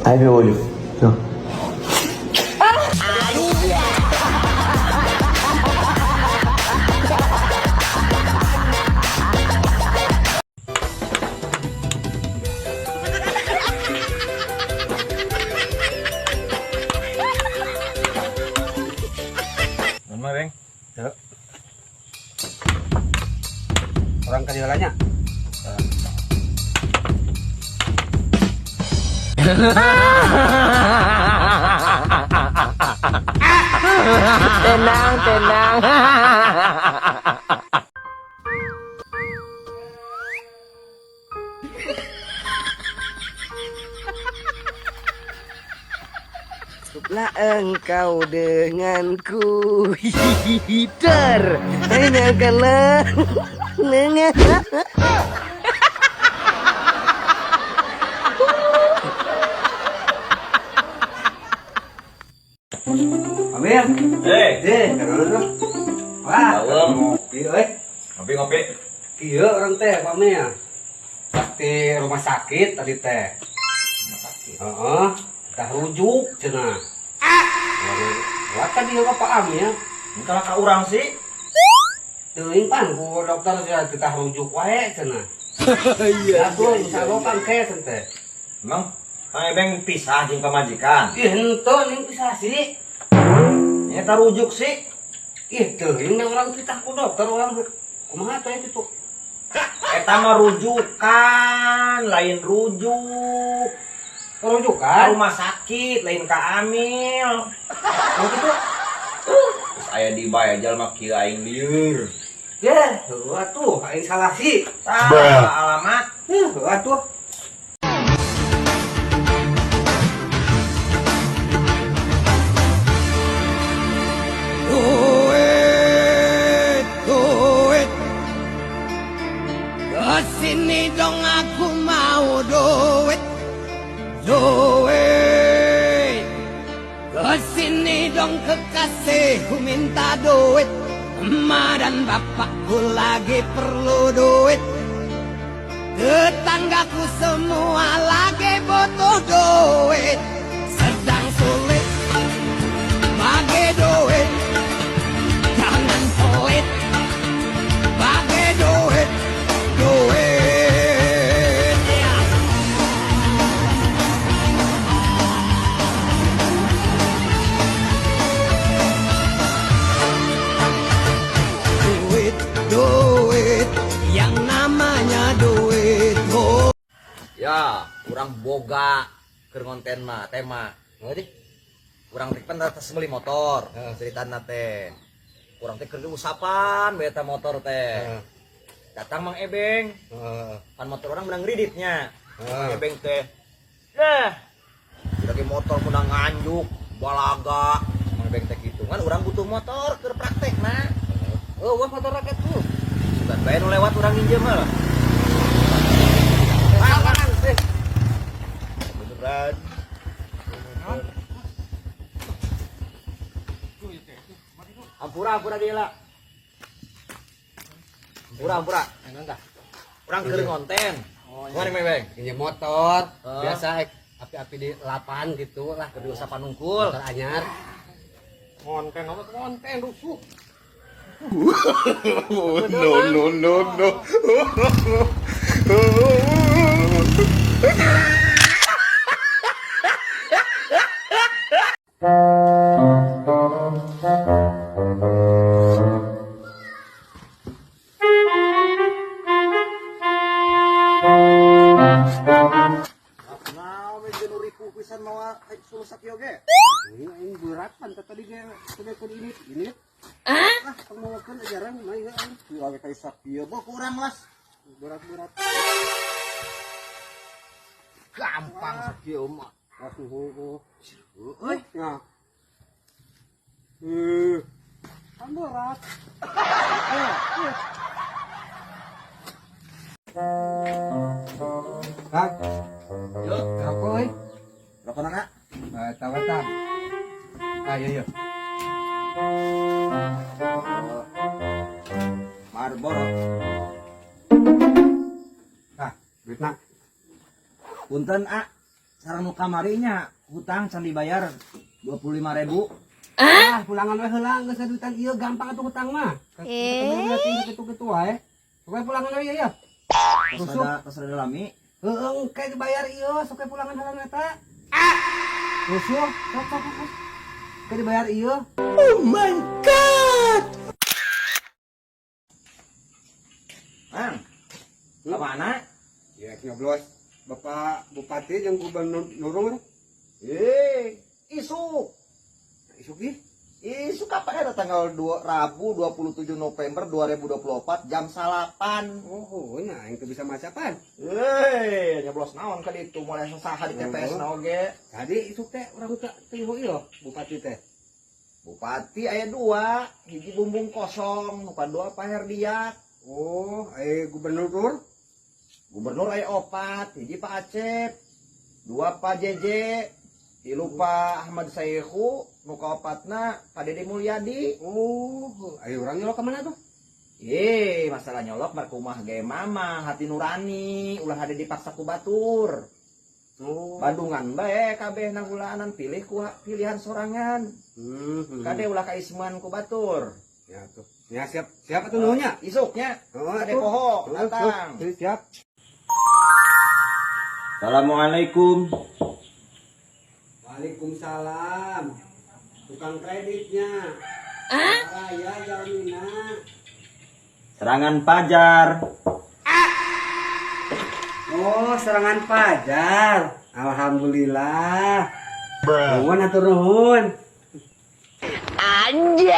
Aí, meu olho. Ó. Nun mah, Beng. Tuh. Orang kadieunya. Tenang, tenang. Cukuplah engkau denganku hider. Tanyakanlah dengan. Amir, Eh, deh, kalau tuh. Wah, Dalam. ngopi euy. Ngopi ngopi. Kieu urang teh pamea. Sakti rumah sakit tadi teh. Rumah sakit. Heeh, tah rujuk cenah. Ah. Wah, tadi ka Pak Amir. Ini ka urang sih. Teuing pan ku dokter cenah titah rujuk wae cenah. Iya. Atuh insyaallah pan ke cenah teh. Emang Kang Ebeng pisah jeung pamajikan. Ih henteu ning pisah sih. Nya rujuk sih. Ih teuing da urang titah ku dokter urang kumaha teh kitu. Eta mah rujukan, lain rujuk. Ka Rujukan. rumah sakit, lain ka Amil. Oh kitu. Terus aya di bae jalma kieu aing lieur. Ya, heuh atuh aing salah sih. Salah alamat. Heuh atuh. Duit, duit. Kesini dong aku mau duit. Duit. Kesini dong kekasihku minta duit. Emak dan bapakku lagi perlu duit. Tetanggaku semua lagi butuh duit. Sedang sulit bagi duit. Jangan pelit bagi duit, duit. Ya. Duit, duit, yang namanya duit. Oh. Ya, urang boga keur ngonten mah tema. Ngerti? Urang teh pan atas beli motor, Heeh. ceritana teh. Urang teh keur diusapan bae eta motor teh. Heeh. Datang Mang Ebeng, Heeh. pan motor urang menang kreditnya. Heeh. Mang Ebeng teh. Dah. Lagi motor menang nganjuk, balaga. Mang Ebeng teh kitu kan urang butuh motor keur praktek nah. Oh, wah motor rakyat tuh. Sugan bae nu lewat urang minjem heuh. Eh, Beneran. Ampura, ampura dia lah. Ampura, ampura. Urang keur ngonten. Oh, Kumaha nih, Beng? Pinjam motor, Heeh. biasa api-api di lapan gitu lah. Keur diusapan nungkul. Motor anyar. Konten apa konten rusuh. No, no, no, no. Nah, we nu ripuh pisan mawa suluh sakieu ge. Ini aing berat pan tadi ge sudah ke ini ini. Ah, pengeluaran ajaran mah ieu aing. Ieu ge kai sakieu boh kurang las. Berat-berat. Gampang sakieu mah. Wah, heuh. Euy, Ya. Kan berat. Kang, yo, rokok euy. rokok na? Tawatan. Ah, iya iya. Marlboro. Ah, duitna. Punten, A. Sareng nu kamari nya hutang can dibayar 25.000. Ah, pulangan we heula geus duitan ieu gampang atuh hutang mah. Eh. Kitu-kitu wae. Sok pulangan we ya. Tos Rusuh. rada tos rada lami. Heeh, engke dibayar ieu sok pulangan heula eta. Rusuh, sok sok sok. Engke dibayar ieu. Oh my God. Mang. Ka mana? Ya nyoblos Bapak Bupati jeung Gubernur nurung. Eh, isuk. Isuk ih. Isuk kapan eta tanggal 2, Rabu 27 November 2024 jam 9. Oh, nya aing teu bisa maca pan. Eh, nyoblos naon ka ditu mulai saha di TPS na oge. Tadi isuk teh urang teu teu ieu bupati teh. Bupati aya dua, hiji bumbung kosong, nu kadua Pak Herdiat. Oh, gubernur? Gubernur aya opat, hiji Pak Acep, dua Pak JJ, tilu Pak Ahmad Saihu, nu kaopatna Pak Dedi Mulyadi. Oh, ayo urang nyolok ka mana tuh? Eh, masalah nyolok mah kumaha ge mama, hati nurani, ulah hade dipaksa ku batur. Oh. Bandungan bae kabeh nagulaanan pilih ku pilihan sorangan. Kade ulah kaisman ku batur. Ya tuh. Ya siap, siap atuh nuhunnya. Isuknya Oh, kade atuh. poho Oh, datang. tuh, siap. Assalamualaikum. Waalaikumsalam. Tukang kreditnya. Raya Jamina. Serangan Pajar. Oh, serangan Pajar. Alhamdulillah. Nuhun atuh nuhun. Anjay.